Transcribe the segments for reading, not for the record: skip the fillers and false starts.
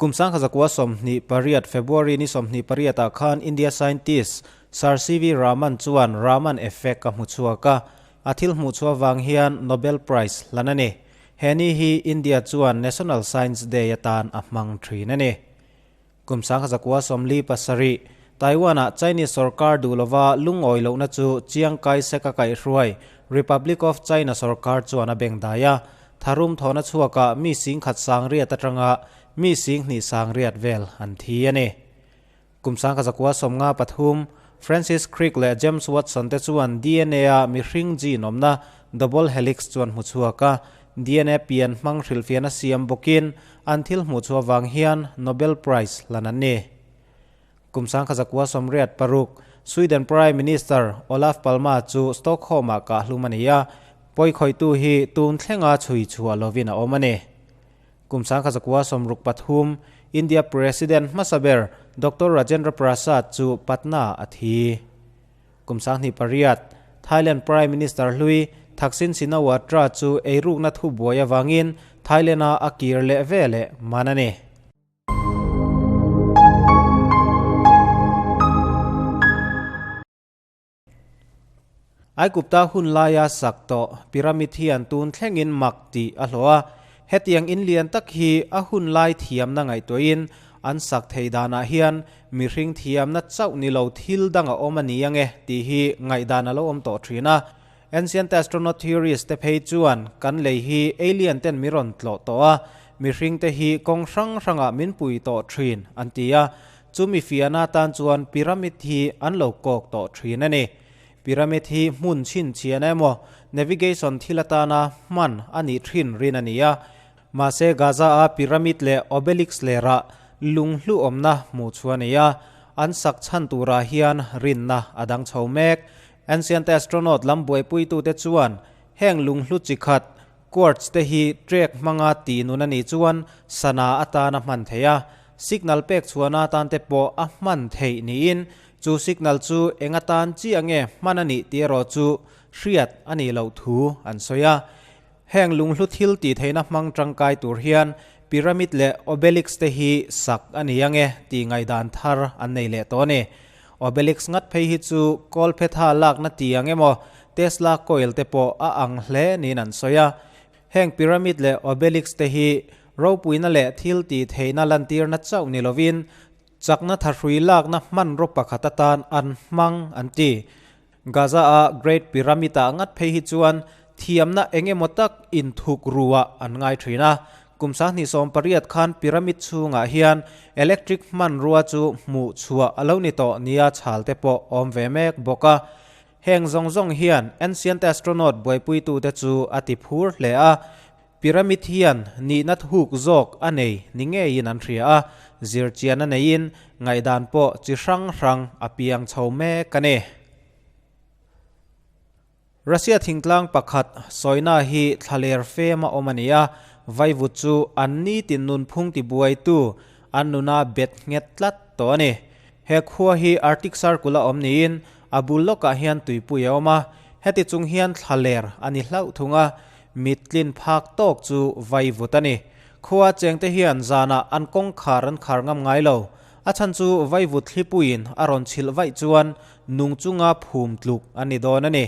Kum 1928 February ni 28 ah khan India scientist Sir CV Raman chuan Raman effect a hmu chhuak a, a thil hmuh chhuah vang hian Nobel Prize hlan a ni. He ni hi India chuan National Science Day atan a hmang thin a ni. Kum 1947, Taiwan-ah Chinese sorkar duh lova lungawi lohna chu Chiang Kai-shek a kaihhruai Republic of China sorkar chuan a beng dai a. Tharum thawhna chhuakah mi singkhat sangriat atanga mi singhnih sangriat vel an thi a ni. Kum 1953, Francis Crick leh James Watson te chuan DNA-a mihring gene awmna double helix chuan hmu chhuak a, DNA pian hmang hrilhfiahna siam bawkin an thil hmuh chhuah vang hian Nobel Prize hlan an ni. Kum 1986, Sweden Prime Minister Olaf Palme chu Stockholm-ah kahhlum a ni a, pawikhawihtu hi tun thlenga chhui chhuah lovin a awm a ni. Kum 1963, India President hmasa ber Doctor Rajendra Prasad chu Patna a thi. Kum 28, Thailand Prime Minister hlui Thaksin Shinawatra chu eirukna thu buai avangin Thailand-a a kir leh ve leh man a ni. Aigupta hun laia sak tawh pyramid hian tun thlengin mak tih a hlawh a, hetiang in lian tak hi a hun lai thiamna ngaihtuahin an sak thei danah hian mihring thiamna chauh ni lo thil dang a awm a ni ang e tih hi ngaihdan a lo awm tawh thin a. Ancient astronaut theorist te phei chuan kan lei hi alien ten mi rawn tlawh tawh a, mihring te hi kawng hrang hrangah min pui tawh thin an ti a, Chumi fiahna atan chuan pyramid hi an lo kawk tawh thin a ni. Pyramid hi hmun chhinchhian emaw navigation thil atana hman a nih thin rin a ni a. Mahse Gaza-a pyramid leh obelisk lerah lunghlu awmna hmuh chhuah a ni a, an sak chhan turah hian rinna a dang chho mek. Ancient astronaut lam buaipuitute chuan heng lunghlu chi khat Quartz te hi trek hmanga tih nun a nih chuan sana atan a hman theih a, signal pek chhuahna atan te pawh a hman theih niin chu signal chu eng atan chiah nge hman a nih tih erawh chu hriat a nih loh thu an sawi a. Heng lunghlu thil tih theihna hmang tangkai tur hian pyramid leh obelisk te hi sak a ni ange tih ngaihdan thar an nei leh tawh a ni. Obelix ngat phei hi chu kawlphetha lakna ti ang emaw Tesla coil te pawh a ang hle niin an sawi a. Heng pyramid leh obelix te hi ropuina leh thil tih theihna lantirna chauh ni lovin chakna thahrui lakna hmanraw pakhat atan an hmang an ti. Gaza-a Great Pyramid-ah ngat phei hi chuan thiamna eng emaw tak inthuk ruah an ngai thin a. Kum 28 khan pyramid chhungah hian electric hmanrua chu hmuh chhuah a lo ni tawh nia chhal te pawh awm ve mek bawk a. Heng zawng zawng hian ancient astronaut buaipuitute chu a ti phur hle a. Pyramid hian nihna thuk zawk a nei ni ngeiin an hria a, zirchian a neiin ngaihdan pawh chi hrang hrang a piang chho mek a ni. Russia thingtlang pakhat sawina hi thlaler fem a awm a ni a, vaivut chu an nitin nunphung tibuaitu an nuna bet nghet tlat tawh a ni. He khua hi Arctic Circle a awm niin a bul lawkah hian tuipui a awm a, heti chung hian thlaler a ni hlauh thung a, mittlin phak tawk chu vaivut a ni. Khua chengte hian zanah an kawngkhar an khar ngam ngai lo, a chhan chu vaivut thlipuiin a rawn chhilh vaih chuan Nung chunga phum tluk a ni dawn a ni.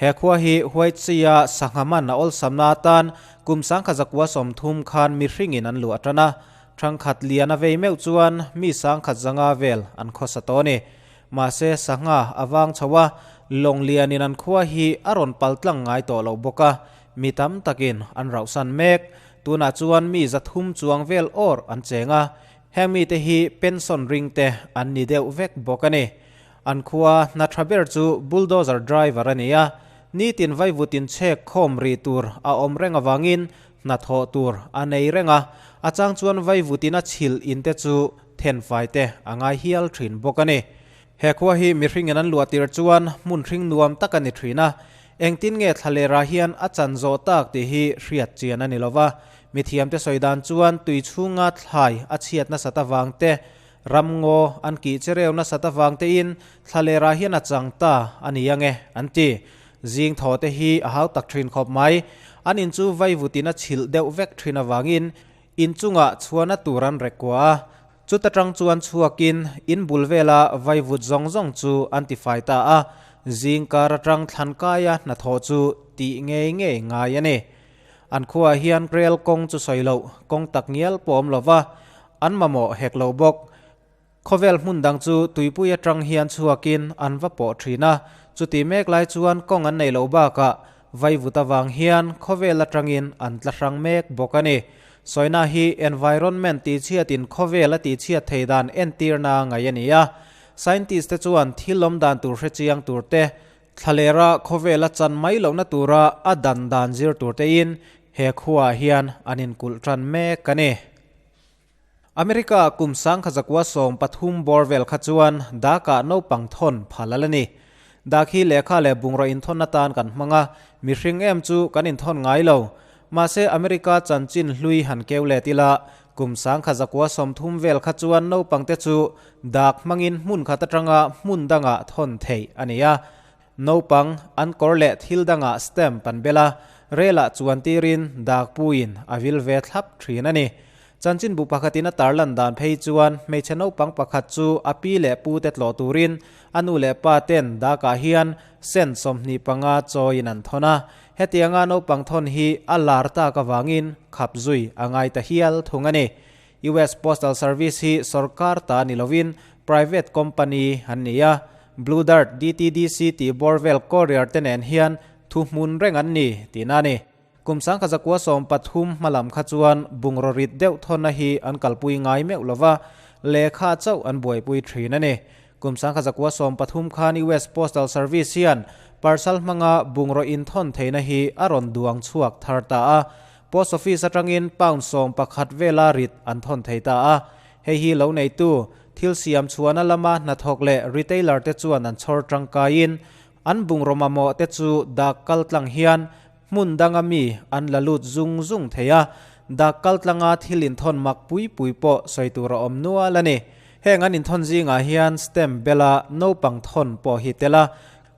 He khua hi White Sea-a sangha man a awlsamna atan kum 1930 khan mihringin an luah tan a. Thangkhat lian a vei meuh chuan mi 1500 vel an khawsa tawh a ni. Mahse sangha a vang chho a, lawng lianin an khua hi a rawn pal tlang ngai tawh lo bawk a, mi tam takin an rauhsan mek. Tunah chuan mi 300 chuang vel awr an cheng a, Heng mite hi pension ring te an ni deuh vek bawk a ni. An khua hna tha ber chu bulldozer driver a ni a, nitin vaivutin chhek khawm ri tur a awm reng avangin hna thawh tur a nei reng a, a chang chuan vaivutin a chhilh in te chu thenfai te a ngai hial thin bawk a ni. He khua hi mihringin an luah tir chuan hmun hring nuam tak a ni thin a, engtin nge thlalera hian a chan zawh tak tih hi hriat chian a ni lo va. Mithiamte sawi dan chuan tui chhunga thlai a chhiat nasat avang te, ramngaw an kih che reu nasat avang tein thlalera hian a chang ta a ni ang e, an ti. Zing thaw te hi a hau tak thin khawp mai. An in chu vaivutin a chhilh deuh vek thin avangin. In chungah chhuahna tur an rek kua a, chuta tang chuan chhuakin in bul vela vaivut zawng zawng chu an tifai ta a, zing kar atang thlan kaia hnathawh chu tih ngei ngei ngai a ni. An khuaah hian rel kawng chu sawi loh, kawng tak ngial pawh awm lova, an mamawh hek lo bawk. Khawvel hmun dang chu tuipui atang hian chhuakin an va pawh thin a, chuti mek lai chuan kawng an nei loh bakah vaivut avang hian khawvel atangin an tla hrang mek bawk a ni. Sawina hi environment tihchhiatin khawvel a tihchhiat thei dan entirna ngaih a ni a. Scientist te chuan thil awm dan tur hrechiang tur te, thlalera khawvel a chan mai lohna tura a dan dan zir tur tein he khuaah hian an inkulh tan mek a ni. America kum sangkhazakua 13 bawr vel kha chuan Dak-ah naupang thawn phal a la ni. Dak hi lehkha leh bungraw inthawn atan kan hmang a, mihring em chu kan inthawn ngai lo. Mahse America chanchin hlui han keu let ila, kum sangkhazakua 30 vel kha chuan naupangte chu dak hmangin hmun khat atanga hmun dangah thawn theih a ni a. Naupang an kawr leh thil dangah stamp an bel a, relah chuan tirin dak puiin a vil ve thlap thin a ni. Chanchinbu pakhatin a tarlan dan phei chuan hmeichhe naupang pakhat chu a pi leh pu te tlawh turin a nu leh pa ten dakah hian cent 25 chawiin an thawn a. Hetianga naupang thawn hi a lar tak avangin khap zui a ngai ta hial thung a ni. US Postal Service hi sorkar ta ni lovin private company an ni a. Blue Dart, DTDC tih bawr vel courier te nen hian thuhmun reng an ni tihna a ni. Kum 1913 hmalam kha chuan bungraw rit deuh thawnna hi an kalpui ngai meuh lova, lehkha chauh an buaipui thin a ni. Kum 1913 khan US Postal Service hian parcel hmanga bungraw inthawn theihna hi a rawn duang chhuak thar ta a. Post Office atangin pound 11 vela rit an thawn thei ta a. Hei hi lo neitu, thil siam chhuahna lama hnathawk leh retailer te chuan an chhawr tangkaiin an bungraw mamawh te chu dak kal tlang hian Hmun danga mi an la lut zung zung thei a, dak kal tlanga thil inthawn mak pui pui pawh sawi tur a awm nual a ni. Heng an inthawn zingah hian stamp bela naupang thawn pawh hi tel a,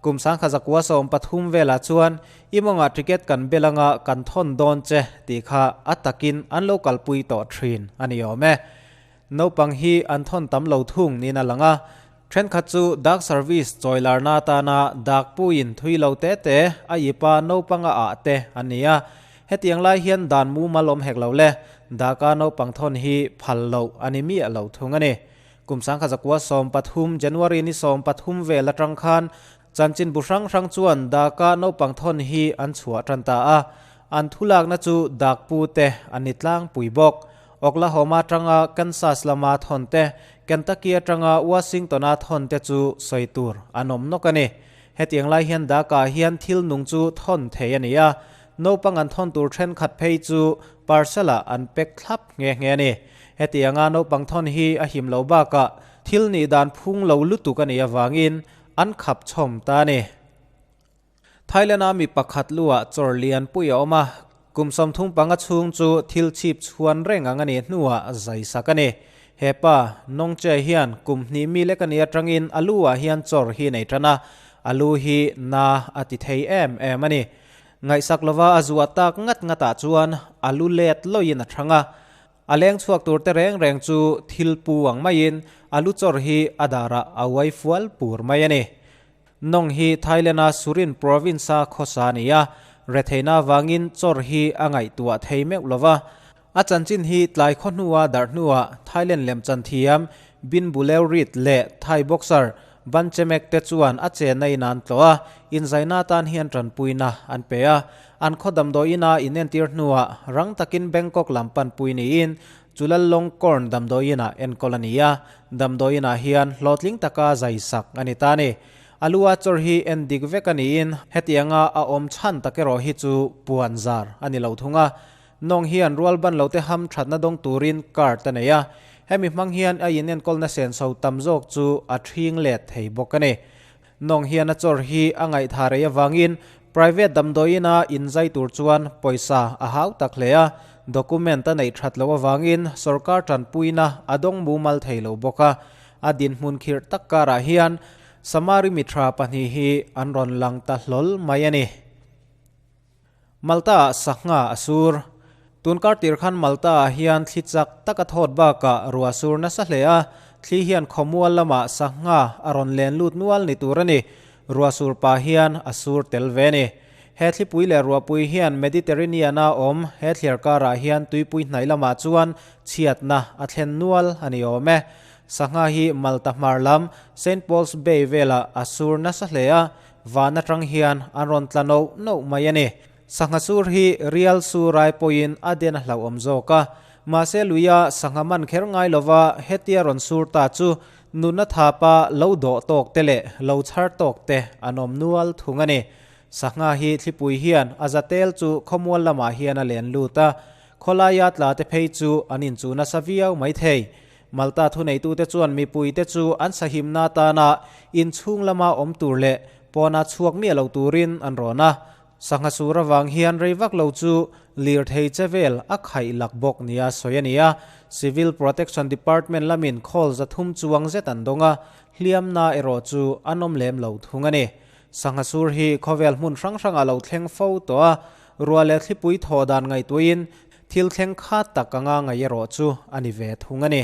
kum 1913 velah chuan i mawngah ticket kan bel anga kan thawn dawn che tih kha a takin an lo kalpui tawh thin a ni awm e. Naupang hi an thawn tam lo thung niin a lang a, Thenkhat chu dak service chawilarna atana dak puiin thui lo te te a ipa naupanga ah te an ni a. Hetiang lai hian dan mumal awm hek lo le, daka naupang thawn hi phal loh a ni miah lo thung a ni. Kum 1913 January ni 13 vel atang khan chanchinbu hrang hrang chuan daka naupang thawn hi an chhuah tan ta a. An thulakna chu dak pu te an ni tlangpui bawk. Oklahoma atanga Kansas lama thawn te, Kentucky atanga Washington-a thawn te chu sawi tur an awm nawk a ni. Hetiang lai hian Dhaka hian thil nung chu thawn thei a ni a, naupang an thawn tur thenkhat phei chu parcel-ah an pack thlap nghe nghe a ni. Hetianga naupang thawn hi a him lo bakah thil nih dan phung lo lutuk a nih avangin an khap chhawm ta a ni. Thailand-a mi pakhat luah chawr lian pui a awm a, kum 35 chhung chu thil chhip chhuan reng ang a nih hnuah zai sak a ni. He pa, Nong Che hian kum hnih mi lek a nih atangin a lu-ah hian chawr hi nei tan a, a lu hi na a ti thei em em a ni. Ngaihsak lova a zuah tak ngat ngatah chuan a lu let lawiin a thang a, a leng chhuak tur te reng reng chu thil pu ang maiin a lu chawr hi a darah a uai fual pur mai a ni. Nong hi Thailand-a Surin province-a khawsa a ni a, retheihna avangin chawr hi a ngaihtuah thei meuh lo va. A chanchin hi tlai khaw hnua darh hnuah Thailand lemchan thiam Bin Buleurit leh Thai boxer Ban Chemek te chuan a chenna in an tlawh a, inzaina atan hian tanpuina an pe a. An khaw damdawiina inentir hnuah rang takin Bangkok lam panpui niin Chulalongkorn damdawiinah enkawl a ni a, damdawiinah hian hlawhtling taka zai sak a ni ta a ni. A lua chawr hi en dik vek a niin hetianga a awm chhan tak erawh hi chu puan zar a ni lo thung a. Nawng hian rual ban lote ham thatna dawng turin card a nei a, hemi hmang hian a inenkawlna senso tam zawk chu a ṭhing let thei bawk a ni. Nawng hian a chawr hi a ngaihtha rei avangin private damdawiina inzai tur chuan pawisa a hau tak hle a, document a neih that loh avangin sorkar tanpuina a dawng mumal thei lo bawk a. A dinhmun khirh tak karah hian Samari mithra pahnih hi an rawn lang ta hlawl mai a ni. Malta-ah sangha a sur. Tun kar tir khan Malta ah hian thli chak tak a thawt bakah ruah sur nasa hle a, thli hian khawmual lamah sangha a rawn len lut nual ni tur a ni. Ruah sur pah hian a sur tel ve a ni. He thlipui leh ruahpui hian Mediterranean-a awm he thliar karah hian tuipui hnaih lamah chuan chhiatna a thlen nual a ni awm e. Sangha hi Malta hmar lam Saint Paul's Bay velah a sur nasa hle a, van atang hian an rawn tla noh noh mai a ni. Sangha sur hi rial sur ai pawhin a den a hlauhawm zawk a, mahse luia sangha man kher ngai lova hetia rawn sur ta chu nunna thapa lo dawh tawk te leh lo chhar tawk te an awm nual thung a ni. Sangha hi thlipui hian a zatel chu khawmual lamah hian a len lut a, khawlaia tla te phei chu an inchuh nasa viau mai thei. Malta thuneitute chuan mipuite chu an sahimna atana inchhung lama awm tur leh pawna chhuak miah lo turin an rawn a. Sangha sur avang hian rei vak lo chu lirthei che vel a khaih lak bawk nia sawi a ni a. Civil Protection Department lamin khawl 300 chuang zet an dawng a, hliamna erawh chu an awm lem lo thung a ni. Sangha sur hi khawvel hmun hrang hrangah lo thleng fo tawh a, ruah leh thlipui thawh dan ngaihtuahin thil thleng khat tak anga ngaih erawh chu a ni ve thung a ni.